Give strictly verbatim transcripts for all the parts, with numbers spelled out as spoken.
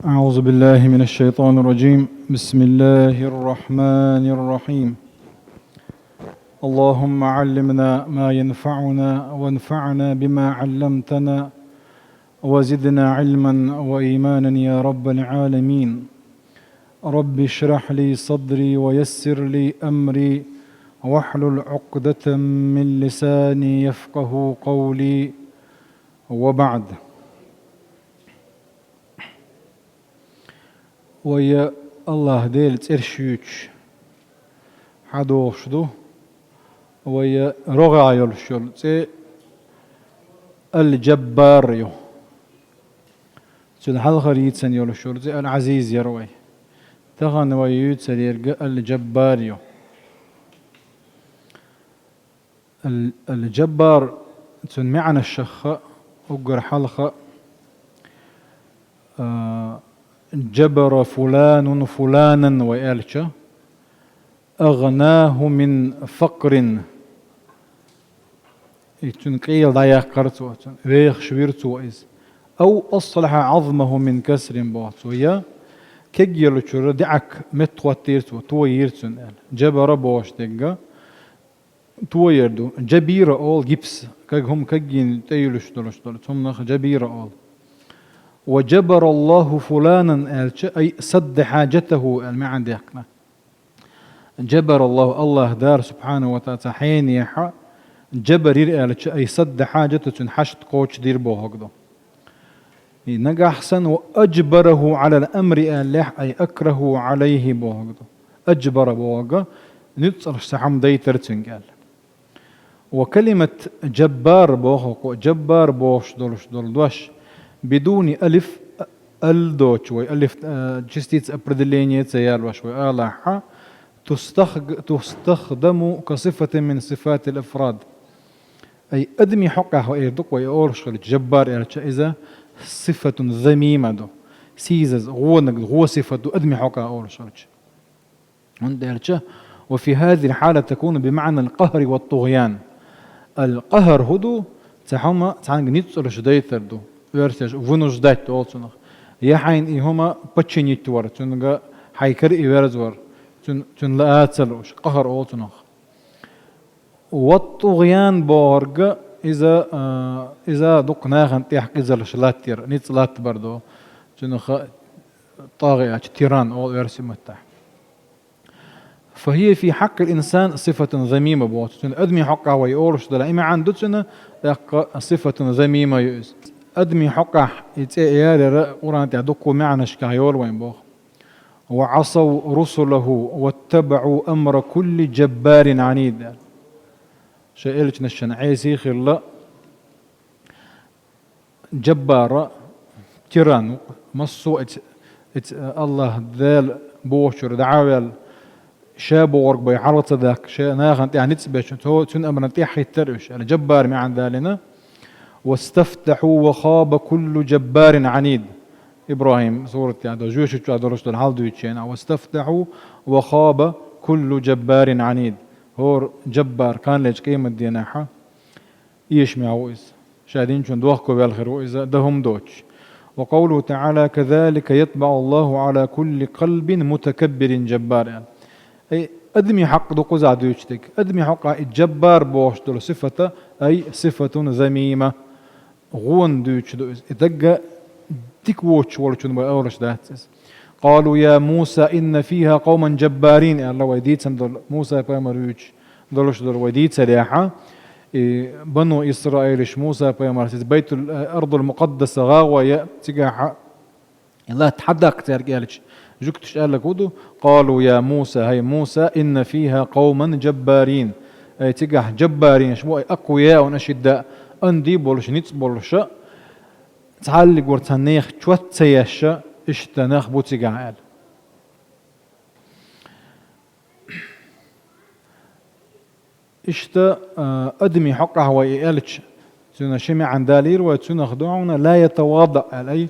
أعوذ بالله من الشيطان الرجيم. بسم الله الرحمن الرحيم. اللهم علمنا ما ينفعنا وانفعنا بما علمتنا وزدنا علما وإيمانا يا رب العالمين. رب اشرح لي صدري ويسر لي أمري واحلل عقدة من لساني يفقه قولي. وبعد. Вай АллахӀ Дела цӀераш юьйцуш хьадохуш ду. Вай рогӀехь йолуш йолу цӀе Ал-Джаббар ю. Цуьнан хьалхара йийцина йолуш йолу цӀе Ал-Ӏазиз яра вай. Тахана вай юьйцур ерг Ал-Джаббар ю. Ал-, Ал-Джаббар, цуьнан маьӀнашха, уггар хьалха, а, «Джабара фуланун фуланан» вай аьлча, «агӀнаху мин факърин». И цуьнан къел дӀаяьккхира цо, цуьнан вехаш вира цо иза. «Ав аслахьа Ӏазмаху мин касрин» боху цо, я кегъеллачуьра даьӀахк меттахӀоттийра цо, тойийра цуьнан аьлла. Джабара бохуш дерг тойар ду. Джабира олу гипс, каг-, хӀума кагйина тӀеюьллуш долуш долу, цунах джабира олу. «Ва джабараллаху фуланан» аьлча, ай садда хьаджатаху аьлла маьӀна даьккхина. Джабараллаху, АллахӀ Дала субхьанаху ва таӀала цхьа хьенехьа джабарира аьлча, ай садда хьаджатаху, цуьнан хьашт кхочушдира бохург ду. И нагахь санна «ва аджбараху Ӏалал амри» аьллехь, ай акраху Ӏалайхи бохург ду. Аджбара бохург нуьцкъалш цхьа хӀума дайтар цуьнга аьлла. Ва калимат «джаббар» боху кху, «джаббар» бохуш долуш долу дош, бидуни алиф, ал доцуш вай, алиф, а, частица определения ца ялош вай алахьа, тустах-, тустахдаму ка сифатин мин сифатил афрад. Ай адамийн хьокъехь вай эр ду-кх вай олуш хилча, джаббар аьлча, иза сифатун замима ду. Сийсаза, гӀонаг, гӀо сифат ду адамийн хьокъехь олуш хилча. ХӀунда аьлча, «ва фи хазил хьала такуну би маӀнал къахри ва тӀугӀян». Ал-къахар хӀун ду? Цхьа хӀума цхьаьнга нуьцкъалш дайтар ду. Оьрсаша вынуждать олу цунах. Я хьайна и хӀума подчинить вар, цуьнга хьайн кара и верзавар, цуьн-, цуьнан лаа ца лууш, къахар олу цунах. «Ва тӀугӀян» бохург, иза, а, иза дукха нахана тӀехь къизаллаш латтар, ницкъ латтабар ду. Цунах тӀагӀи аьлча, тиран олу оьрсийн маттахь. «Фа хӀия фи хьаккъил инсан сифатун замима» боху. Цуьнан адамийн хьокъехь вай олуш дара, и маьӀна ду цуьнан, тӀаккха сифатун замима ю иза. Адамийн хьокъехь и цӀе ялар Къуръан тӀехь дуккха маьӀнашкахь йолу вайн боху. «Ва Ӏасав русулаху ваттабаӀу амра кулли джаббарин Ӏанид». Шайн элчанашна Ӏеса хилла, джаббара, тиран, массо а эц-, эц-, АллахӀ Дала бохучуьра дӀа а ваьлла, ша бохург бен хьалха ца дахка, ша нахана тӀехь ницкъ бечу, цо, цуьнан амрана тӀехь хӀиттар уьш, аьлла, джаббар маьӀна далийна. «Вастафтахьу ва хаба куллу джаббарин Ӏанид». ИбрахӀим сурат тӀехь долу, жоьжахати чохь долуш долу хьал дуьйцучу хенахь: «Вастафтахьу ва хаба куллу джаббарин Ӏанид». ХӀора джаббар, кхана лечу къематдийнахь эшамехь ву иза. Ша динчунна дохко ваьлла хир ву иза, дан хӀума доцуш. Ва къовлуху таӀала: «Казалика ятбаӀу Аллаху Ӏала кулли къалбин мутакаббирин джаббар», аьлла. Ай, адамийн хьакъ ду кхузахь дуьйцуш дерг. Адамийн хьокъехь и джаббар бохуш долу сифата, ай, сифатун замима. ГӀона дуьйцуш ду иза. И дагга дика воцуш волчунна вай олуш дац иза. «Къалу я Муса инна фиха къовман джаббарин», аьлла вай дийцина долу, Муса пайхамар вуьйцуш долуш долу вай дийцарехь, и бану Исраилаш Муса пайхамарца иза Байтул, э, Ардул Мукъаддаса гӀагӀо ян, цигахь и латта хьадаккха цаьрга аьлча, жуьгташа аьлларг хӀун ду? «Къалу я Муса, хӀай Муса, инна фиха къовман джаббарин». Ай, цигахь джаббаринаш бу, ай, акъвияун ашидда, анди болуш, ницкъ болуша, цхьаллигур цхьа нех чот ца еш, иштта нах бу цигахь аьлла. Иштта, а, адамийн хьокъехь вай и аьлча, цуьнан ши маьӀна далийра вай, цунах ду хьуна «ла ятавада» аьлла, ай,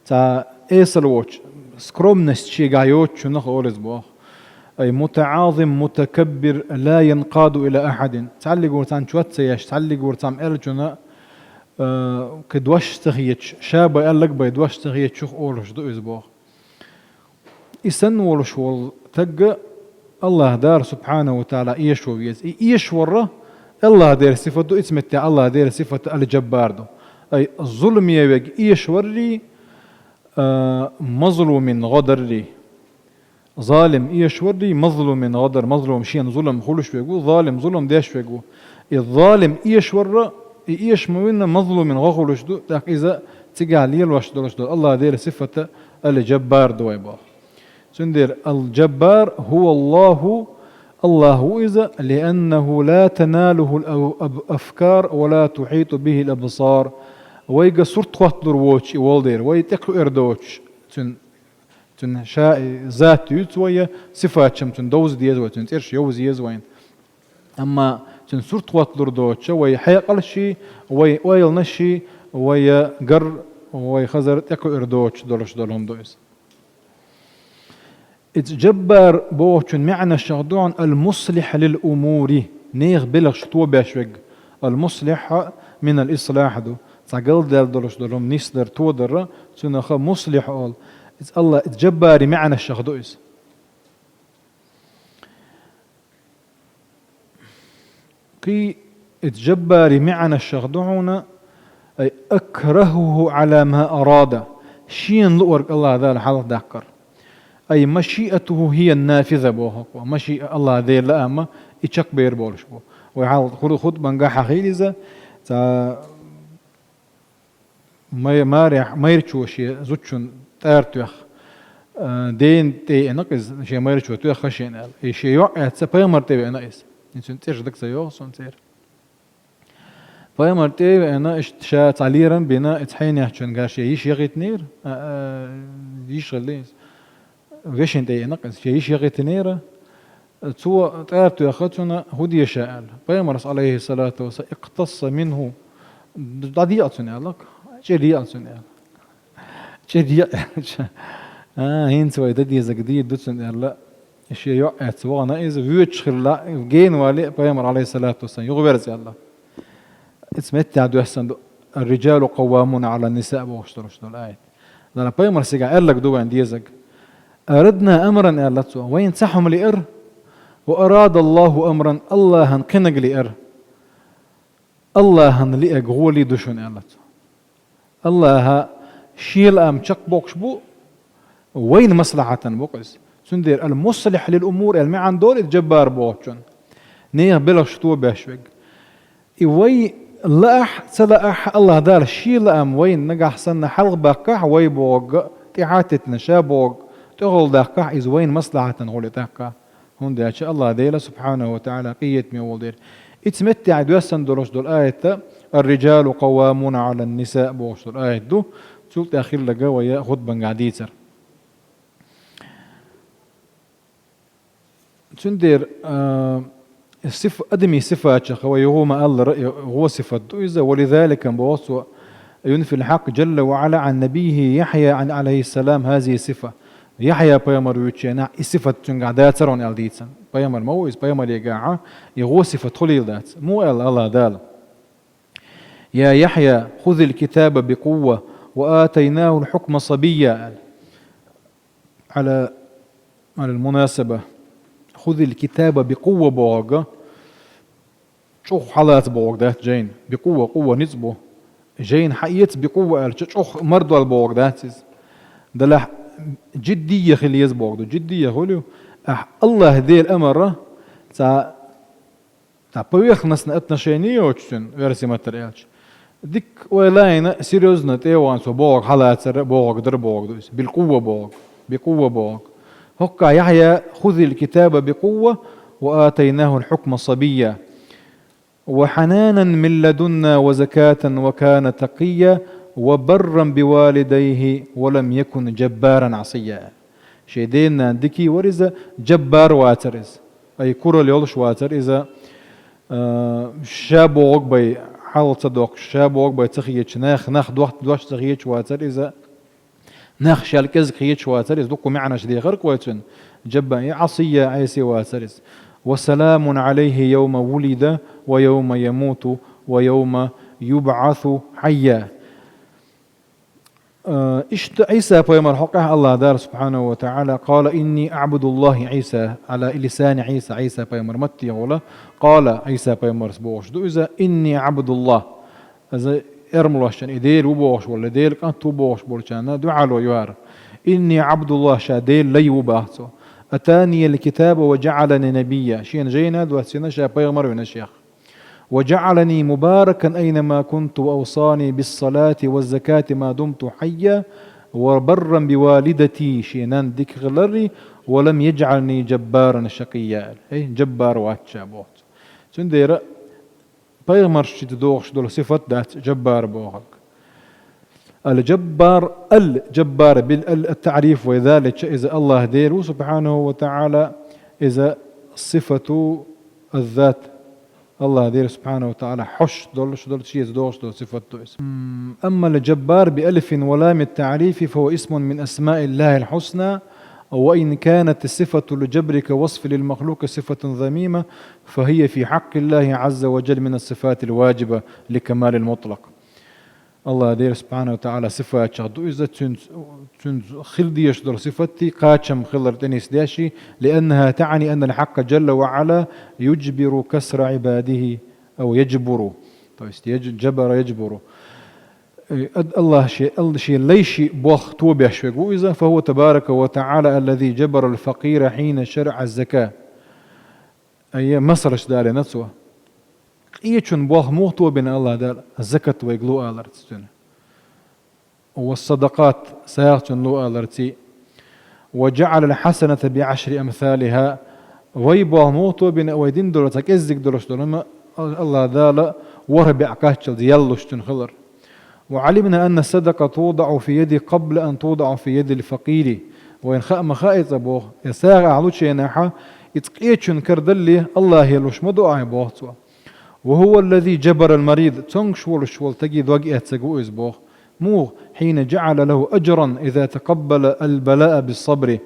цхьа эсала воцуш, скромность шегахь йоцучунах олу иза боху. Ай, «мутаӀазим мутакаббир ла янкъаду ила ахьадин». Цхьаллигур цхьаьна чот ца еш, цхьаллигур цхьамма аьллачунна, а, кхин дош ца хеташ, ша бен аьлларг бен дош ца хетачух олуш ду иза боху. И санна волуш волу таг Аллаха Дала субхьанаху ва таӀала эшо веза. И эшвар Аллаха Делан сифат ду, ицу метте Аллаха Делан сифат аль-Джаббар ду. Ай, зуламе верг эшваррий, а, мазлумин гӀо даррий. Залим эшваррий, мазлумин гӀо дар, мазлум шена зулам хуьлуш верг ву, залим зулам деш верг ву. И залим эшвар, и эша ма вина мазлумин гӀо хуьлуш ду, тӀаккха иза цигахь лелош долуш долу Аллаха Делан сифат аль-Джаббар ду вай боху. Цундела аль-Джаббар хӀува Аллаху, Аллах ву иза, лианнаху ла таналуху аль-афкар ва ла тухьиту бихи аль-абсар. Вайга сурт хӀотталур воцуш и волу дела, вай тӀекхуьур доцуш, цуьнан, цуьнан ша и зат дуьйцу вай, сифаташ-м цуьнан довза деза вай, цуьнан цӀераш йовза еза вайна. Амма цуьнан сурт хӀотталур доцуш, вай хьекъалшший, вай ойланашший, вай гар, вай хазар тӀекхуьур доцуш долуш долу хӀума ду иза. Иза Джаббар бохучун маьӀнашах ду хьуна аль-муслихь лил-умури, нехан белхаш тобеш верг. Аль-муслихь мин аль-ислахь ду. Цхьа галдаьлла долуш долу хӀума нисдар, тодар, цунах муслихь олу. Иза Аллах, иза Джаббари маьӀнашах ду иза. Кхин, иза Джаббари маьӀнашах ду хьуна, ай, акрахуху Ӏала ма арада, шена луург Аллаха Дала хьалха даккхар. Ай, машиатуху хӀия нафиза боху, машиа Аллаха Делан лаам и чекхбер болуш бу. Вай хьалха хур-, хутбангахь хьахийла иза, цхьа Май-, марехь майрачо шен зудчун тӀара тоьхна, а, дена тӀе веана иза, шен майрачо тоьхна шена аьлла. И шен йоӀ эцна пайхамар тӀе веана иза. И цуьнан цӀераш дага ца йогӀу суна церан. Пайхамар тӀе веана, иштта ша цхьа лерам бина, иза хьенехчун гар шен йиша яхийтинера, а, а, йиша хилла иза. Вешин тӀе веана иза, шен йиша яхийтинера. Цо тӀара тоьхна цунна хӀун де ша аьлла. Пайхамарс, алейхиссалату вассалам, икътасса минху, дӀадеа цунна аьлла, чӀир де цунна аьлла. ЧӀир де аьлча, а, хӀинца вай дан дезарг дийр ду цунна аьлла. Шен йоӀ эцна вахана иза, воьдуш хилла, гена вале, пайхамар, алейхиссалату вассалам, юхаверза аьлла. Иза меттехь доьссина ду, ар-риджалу къаввамуна Ӏала ан-нисаъ бохуш долуш долу аят. Лара пайхамар сигахь аьлларг ду вайн дезарг. Арадна амран аьлла цо, вайна цхьа хӀума лиар, ва арада Аллаху амран, Аллахьан кхинаг лиар. Аллахьан лиарг гӀоле ду шуна аьлла цо. Аллаха шен лаам чекхбоккхуш бу, вайна маслахьатан бу-кх иза. Цундела аль-муслихь лил-умур аьлла маьӀна долу иза Джаббар бохучун. Нехан белхаш тобеш верг. И вай лаахь а, ца лаахь а, Аллаха Дала шен лаам вайна нагахь санна хьалха баккхахь, вай бохург тӀаьхьа а теттина, ша бохург тӀехула даккхахь, иза вайна маслахьатан хуьлу тӀаккха. ХӀунда аьлча Аллаха Дела субхьанаху ва таӀала къинхетаме волу дела. Иза меттехь доьссина долуш долу аят, ар-риджалу къаввамуна Ӏала ан-нисаъ бохуш долу аят ду, цул тӀаьхьа хилларг вай хутбангахь дийцира. Цундела, а, сиф-, адамийн сифатех вай юха ма-аллара, и гӀо сифат ду иза, ва лизалика боху цо, юнфи аль-хьакъ джалла ва Ӏала Ӏан набиййихи Яхья Ӏан, Ӏалайхиссалам, хазихи сифа. Яхья пайхамар вуьйцучу хенахь и сифат цуьнгахь дацара хьуна аьлла дийцина. Пайхамар ма ву иза, пайхамарегахь и гӀо сифат хуьлийла дац. Муха аьлла Аллаха Дала: «Я Яхья, хузил китаба би къувва, ва атайнахул хьукма сабийя», аьлла. Ӏала, Ӏалал мунасаба. «Хузил китаба би къувва» бохург, чӀогӀа хьалаца бохург дац жайна. Би къувва, къувва ницкъ бу. Жайна хьаэца би къувва аьлча, чӀогӀа мардол бохург дац иза. Делахь, жиддийя хила еза бохург ду. Жиддийя хуьлу, ахь Аллаха Делан амарра цхьа Ткъа поверхностное отношение йоцуш цуьнан, версий маттара аьлча. Дикка ойла йина, серьёзно тӀе а вахана цо бохург хьалацара, бохург дара бохург ду иза. Билкъувва бохург. Бикъувва бохург. ХӀоккхахь Яхья: «Хузил китаба бикъувва ва атайнахул хьукма сабийя. Ва хьананан мин ладунна ва закатан ва кана такъийя ва барран би валидайхи ва лам якун джаббаран Ӏасийя». Шен ден-нанна дика вара иза, джаббар вацара иза. Ай, куралла йолуш вацара иза, а, ша бохург бен хьал ца доккхуш, ша бохург бен ца хеташ, нах, нах дохт-, дош ца хеташ вацара иза. Нах шел кӀезиг хеташ вацара иза. Дуккха маьӀнаш дехира-кх вай цуьнан. Джаббар, и Ӏасийя, Ӏеси вацара иза. «Ва саламун Ӏалайхи йовма вулида, ва йовма ямуту, ва йовма юбӀасу хьайя». Э, иштта Ӏийса пайхамар хьокъехь Аллаха Дала субхьанаху ва таӀала: «قال إني عبد الله عيسى», على لسان عيسى, Ӏийса пайхамар маттехула, «قال», Ӏийса пайхамарс бохуш ду иза: «إني عبد الله». Иза эрмалошчун и Дела ву бохуш волу, Дела кӀант ву бохуш болчарна дуьхьало ю хӀара. «إني عبد الله», ша Дела лай ву бах цо. «أتاني الكتاب وجعلني نبيا». Шена жайна доссийна, ша пайхамар вина шех. «وجعلني مباركا أينما كنت وأوصاني بالصلاة والزكاة ما دمت حيا وبرا بوالدتي», шен нанна дика хиларий, «ولم يجعلني جبارا شقيا». Эй, жаббар вац ша боху цо. Цундела пайхамаршчуьнца догӀуш долу сифат дац жаббар бохург. Ал-Джаббар, Ал-Джаббар бил Ал ат-таъриф вай далича, иза Аллаха Дела ву, субхьанаху ва таӀала, иза сифату аз-зат. Аллаха Дела, субхьанаху ва таӀала, хьош долуш долу, шеца догӀуш долу сифат ду иза. М, амма ал-Джаббар би алифин ва лами ат-таърифи фа хува исмун мин асмаи Аллахи ал-хусна, ва ин канат сифату ал-джабри ка васфи лил-махлукъи сифатан замима, фа хия фи хьакъкъи Аллахи азза ва джалла мин ас-сифати ал-ваджиба ли камали ал-мутлакъ. Аллаха Дела, субхьанаху ва таӀала, сифатех ду иза, цуьнца, цуьнца хила дезаш долу сифатий кхачам хилар тӀе нисдеш, лианнаха таъни анна ал-хьакъкъа джалла ва Ӏала юджбиру касра Ӏибадихи, ау яджбуру. То есть, яж-, джабара яджбуру. Э, ад-, Аллаха ше-, Ал-, шен лайши болх тобеш верг ву иза, фа хува табарака ва таӀала аллази джабара ал-факъира хьина шараъа аз-зака. Айя, масалаш далийна цо. Къечун болх муха тобина Аллаха Дала, закат вайга лу аларца цуьнан. Ва садакъат, сагӀа цунна лу аларций. Ва джаъала ал-хьасаната би гӀашри амсалиха. Вай болх муха тобина, вай дина долу цхьа кӀеззиг долуш долу хӀума Аллаха Дала ворхӀ бӀе кхаччалц яллуш цуьнан хилар. Ва Ӏалимна анна ас-садакъа тудаъу фи яди къабла ан тудаъа фи яди ал-факъири. Вайна хаа ма хаьа иза боху, я сагӀа ахь лучу хенахьа, иза къечун кара далле, Аллахе луш ма ду ахь боху цо. Ва хува аллази джабара ал-марид, цомгуш волуш волу стаге дог эцнарг ву иза боху. Муха? Хьина джаъала лаху аджран иза такъаббала ал-балаа бис-сабри.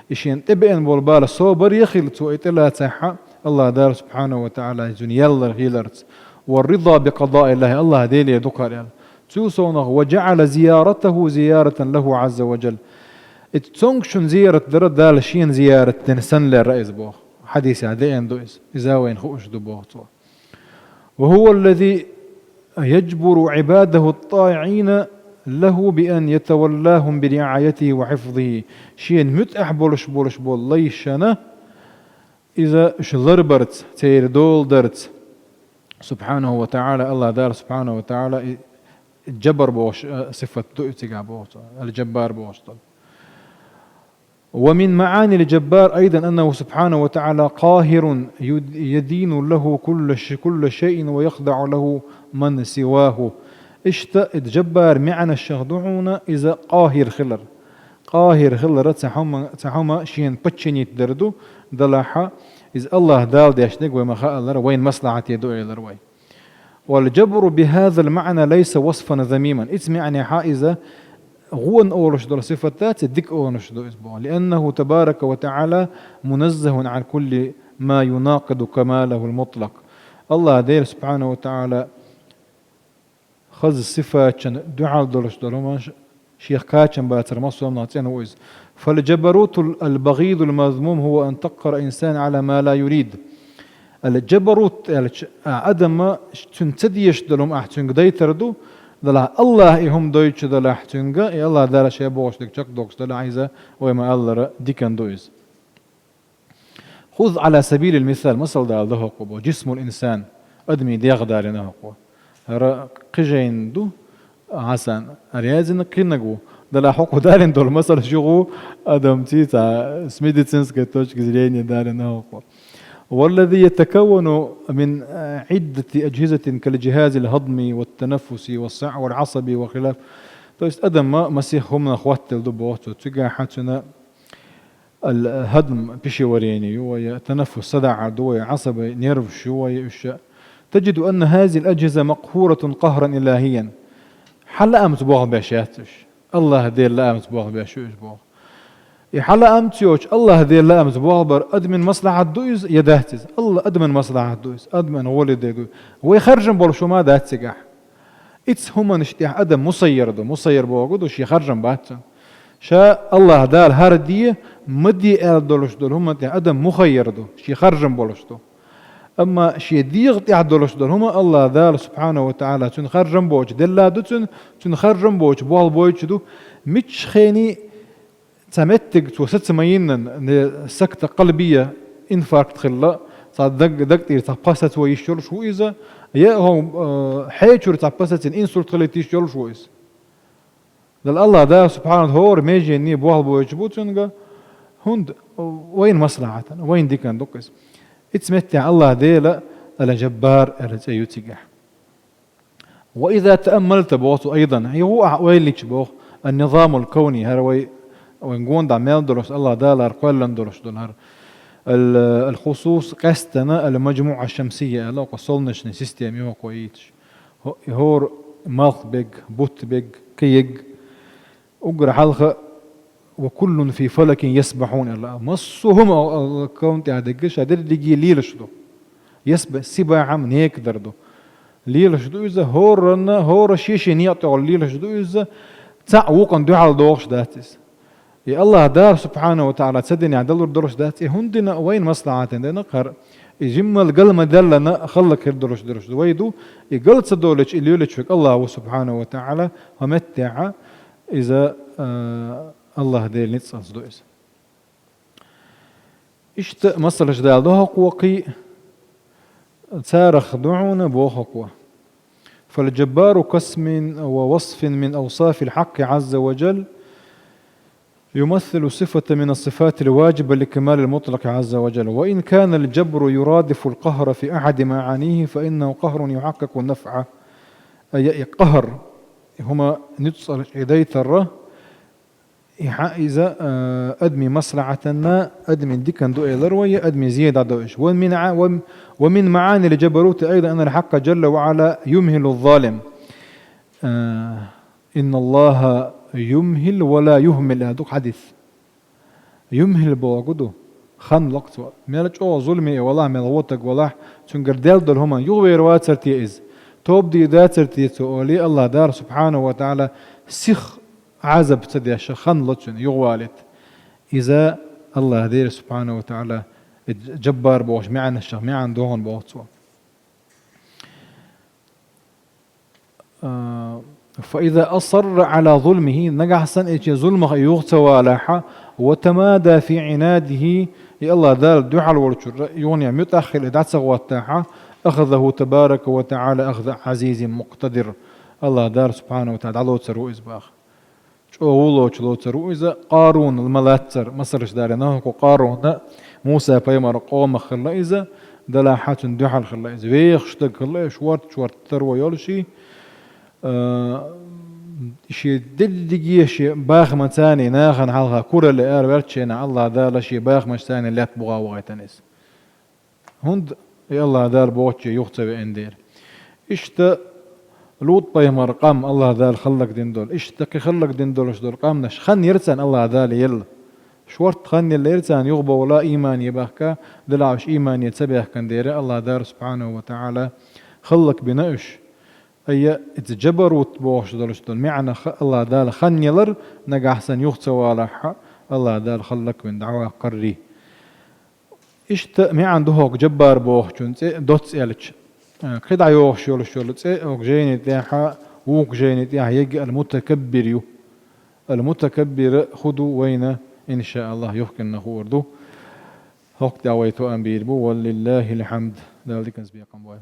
И шена тӀебеана болу бала собар яхилла цо и тӀелацахьа, Аллаха Дала, субхьанаху ва таӀала, иза яллар хиларца. Ва ар-рида би къадаи Аллахи, Аллаха Деле дукхар аьлла. Цул совнах, ва джаъала зияратаху зияратан лаху азза ва джалла. И цомгушна зиярат дара Дала шена зиярат дина санна лерра иза боху. Хьадисехь деана ду иза. Иза вайна хууш ду боху цо. Ва хува аллази яджбуру Ӏибадаху ат-таиъина лаху би ан ятаваллахум би риаятихи ва хьифзихи. Шена муьтӀахь болуш болуш болу лайшна иза уьш ларбарца, церан дола дарца. Субхьанаху ва таӀала, Аллаха Дала, субхьанаху ва таӀала, и джабар бохуш, а, сифат ду и цигахь боху цо, ал-Джаббар бохуш долу. Ва мин маъани ал-Джаббар айдан аннаху субхьанаху ва таӀала къахирун юд-, ядину лаху кулла ш-, кулла шайин ва яхдаъу лаху ман сиваху. Иштта и Джаббар маьӀнашах ду хьуна иза къахир хилар. Къахир хилара цхьа хӀума, цхьа хӀума шена паччанит дар ду, далахьа, иза Аллаха Дала дешнарг вай ма хаалара, вайн маслахьате ду элар вай. Вал-джабру би хазал маъна лайса васфан замиман. Ица маьӀнехьа иза гӀо олуш долу сифат дац, дика олуш ду иза боху. Лианнаху табарака ва таӀала муназзахун ан кулли ма юнакъиду камалахул мутлакъ. Аллаха Дела, субхьанаху ва таӀала, хаза сифатчун дуьхьал долуш долу хӀуманаш шех кхачам бацар массо а нах цӀена ву иза. Фал-джабарутул, ал-багъидул мазмум хува ан такъхара инсан ала ма ла юрид. Ал-джабарут аьлча, а, адама цуьнан ца дезаш долу хӀума ахь цуьнга дайтар ду, далахь Аллаха и хӀума дойтуш далахь цуьнга, и Аллаха Дала ша бохуш дерг чекхдоккхуш далахь иза, вай ма-аллара, дикан ду иза. Хуз ала сабилил мисал, масал дала дан хӀокхо боху, джисмул инсан, адамийн дегӀ далийна хӀокхо. ХӀара кхин жайна ду, Хьасан, хӀара яздина кхинниг ву. Далахь хӀокхо далийна долу масал шуьгу адамций цхьа с медицинской точки зрения далийна хӀокхо. Валлази ятакаввану мин, э, Ӏиддати аджхизатин кал-джихазил хӀадми ва танаффуси ва са-, вал Ӏасаби ва хилаф. То есть адам ма-, масех хӀуманах хӀоттаделла ду боху цо. Цигахь хьан цуьнан Ал-хӀадм, пищеварение ю вай, танаффус, садаӀа ду вай, Ӏасабай, нерваш ю вай уьш. Таджиду анна хазил аджхиза макъхуратун къахран илахиян. Хьан лаамца болх беш яц уьш. Аллаха Делан лаамца болх беш ю уьш боху. И хьан лаамца йоцуш, Аллаха Делан лаамца болх бар адамийн маслахьат ду иза, я дац иза? Алла-, адамийн маслахьат ду иза, адамийн гӀоли дерг ду. Вай харжам болуш хӀума дац цигахь. Итс хӀуманаш тӀехь адам мусайяр ду, мусайяр боху ду, шен харжам бац цунна. Ша Аллаха Дала хӀара де, ма де аьлла долуш долу хӀуман тӀехь адам мухайяр ду, шен харжам болуш ду. Амма шен дегӀа тӀехь долуш долу хӀума Аллаха Дала субхьанаху ва таӀала цуьнан харжам боцуш делла ду цуьнан, цуьнан харжам боцуш болх бойтуш ду, миччахьений цхьа меттиг цо саца ма йиннан, не сакта къалбия, инфаркт хилла, цхьа даг, даг тӀера цхьа пха сацо йиш йолуш ву иза, я хӀо, э, хьечуьра цхьа пха сацина инсульт хилийта йиш йолуш ву иза. Дала Аллаха Дала субхьанаху хӀора меженний болх бойтуш бу цуьнга, хӀунда вайна маслахьатана, вайна дикана ду-кх иза. Итс меттехь Аллаха Дела Ал-Джаббар аьлла цӀе ю цигахь. وإذا تأملت боху цо айдан, хьо ву ахь ойла йича боху, النظام الكوني, хӀара вай, вайн гондахь мел долуш, Аллаха Далара кхоьллина долуш долу хӀара. Ал-, الخصوص, къаьстина المجموعة الشمسية аьлла, оха солнечная система ю хӀокхо йийцаш. ХӀо-, хӀора малх бег, бутт бег, кхиерг, уггар хьалха, وكل في فلك يسبحون аьлла. Массо а хӀума а, а, кавн тӀехь дерг ша дерриге лелаш ду. Ясба-, сибахьам некадар ду. Лелаш ду иза, хӀоранна, хӀора шен-шен некъа тӀехула лелаш ду иза, цхьаъ вукхунна дуьхьал догӀуш дац иза. И Аллаха Дала субхьанаху ва таӀала ца динехь далур долуш дац, и хӀунда дина вайна маслахьатана дина хӀара. И жиммал гал ма-даьллина, хӀаллакьхир долуш долуш ду. Вай ду, и гал ца долуьйтуш, и лелачу верг Аллах ву субхьанаху ва таӀала, хӀо меттехьа, иза, а, Аллаха Дела ницкъалц ду иза. Иштта масалаш дала до хӀокхо кхин а, царах ду хьуна боху хӀокхо. فالجبار كاسم ووصف من أوصاف الحق عز وجل، يمثل صفة من الصفات الواجبة لكمال المطلق عز وجل، وإن كان الجبر يرادف القهر في أحد معانيه فإنه قهر يحقق النفع، أي قهر، هما نتصل إليه ترى، и хьан иза, а, адамийн маслахьатанна, адамийн диканна ду элар вай, адамийн зен дӀадо уьш. ومن ع-، وم-، ومن معاني الجبروت أيضًا أن الحق جل وعلا يمهل الظالم. А, إن الله يمهل ولا يهمل, аьлла ду-кх хьадис. Юмхил боху ду, хан ло-кх цо. Мел чӀогӀа зуламе валахь, мел вотаг валахь, цуьнгара даьлла долу хӀуманна юхавер вацар те иза? Тоба дийр дацар те цо олий, Аллах Дала субхьанаху ва таӀала сих Ӏазап ца деш, хан ло цуьнан, юхавалийта. Иза Аллаха Дела субхьанаху ва таӀала, и Джаббар бохучу маьӀнашах маьӀна догӀун боху цо. А, فإذا أصر على ظلمه, нагахь санна и шен зуламах и юха ца валахь, وتمادى في عناده, и Аллах Дала дуьхьал волчуьра юханехьа муьтӀахь хила и дӀа ца хӀоттахь, أخذه تبارك وتعالى أخذ عزيز مقتدر. Аллах Дала субхьанаху ва таӀала дӀалоцур ву иза баха. ЧӀогӀа вуллочу лоцур ву иза, Къарун ма лаццара, масалаш далийна хӀокхо Къарун, Муса пайхамар къомах хилла иза, делахь а цунна дуьхьал хилла иза. Вехаш стаг хилла, шорта-шорта таро йолуш и, а, шен дерриге шен бахамца нахана хьалха куралла араваьллачу хенахь Аллах Дала шен бахамашца лаьтта бухахь вахийтина иза. ХӀунда и Аллах Дала бохучу юха ца веана дера. Иштта Лут-пайхамар къам Аллах Дала хӀаллакдина долу. Иштта кхин хӀаллакдина долуш долу къамнаш хан яра царна Аллах Дала елла. Шорта хан елла яра царна юхабовла, иймане бахка, делахь уьш иймане ца баьхкина дера Аллах Дала субхьанаху ва таӀала хӀаллакбина уьш. Айя, иза джабарут бохуш долуш долу маьӀнах Аллах Дала хан елар, нагахь санна юха ца валахь, Аллах Дала хӀаллаквина дӀаваккхаррий. Иштта маьӀна ду хӀокху Джаббар бохучун цӀе доцца аьлча. Э, кхидӀа йохуш йолуш йолу цӀе хӀокху жайни тӀехьа, вукху жайни тӀехьа яги ал-Мутакаббир ю. Ал-Мутакаббир хӀун ду вайна, иншааллах, юхкинна хуур ду. ХӀокху тӀехь вай тоам бийр бу, валлиллахил хьамд. Дала диканца бекхам бойла.